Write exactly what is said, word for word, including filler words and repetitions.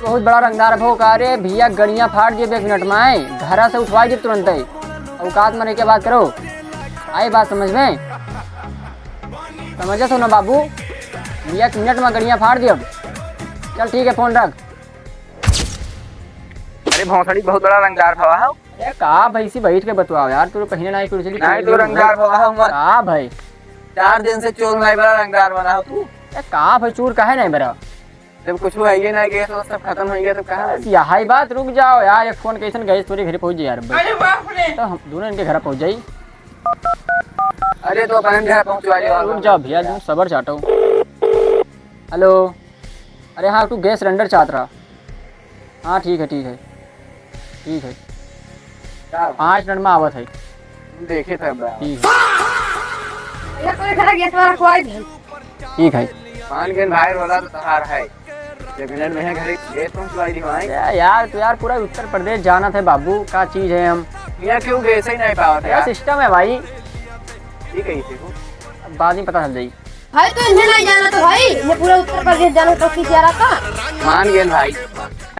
बहुत बड़ा रंगदार भो का रे भैया, गड़िया फाड़ दिए एक मिनट में, आए घरा से उठवाई दिए तुरंत ही। औकात में रह के बात करो, आई बात समझ में? समझे सो ना बाबू, भैया एक मिनट में गड़िया फाड़ दिए। चल ठीक है, फोन रख। अरे भोसड़ी बहुत बड़ा रंगदार भवा हो। ए का भाई, इसी बैठ के बतवाओ यार, तू तो कहीं ना कुछ नहीं, तू रंगदार भवा हो मत। का भाई? चार दिन से चोर नहीं बड़ा रंगदार बना हो तू। ए का भाई, चोर काहे नहीं बड़ा? जब कुछ हुआ ही ना, गैस वैस सब खत्म हो गया, तो कहाँ? बस यही बात, रुक जाओ यार, एक फोन कैसन गैस तोरे घर पहुँच जाए यार भाई। अरे बाप रे। तो हम दोनों इनके घर पहुँच जाई। अरे तो अपन घर पहुँचवा लियो। रुक जाओ भैया, तुम सबर चाटो। हेलो, अरे हाँ, तू गैस सिलेंडर चाहत रहा। हाँ ठीक है, ठीक है, ठीक है। का? पाँच मिनट में आवत है। देखे तब बा। ठीक है। ये तो इधर गैस वाला खोई दे। ठीक है। मान के भाई रोला तो तहार है। एक मिनट में है घरे गैस पहुंचवाई दी भाई। या-, यार, तू यार पूरा उत्तर प्रदेश जानत है बाबू, का चीज है हम। यहाँ क्यों गैस ही नहीं पावत यार, यार? सिस्टम है भाई। ठीक है, इसे को। अब बाद में पता चल जाई। भाई, तो इन्हें नहीं जाना तो भाई, ये पूरा उत्तर प्रदेश जाने की कोशिश कर रहा था। मान गए भाई।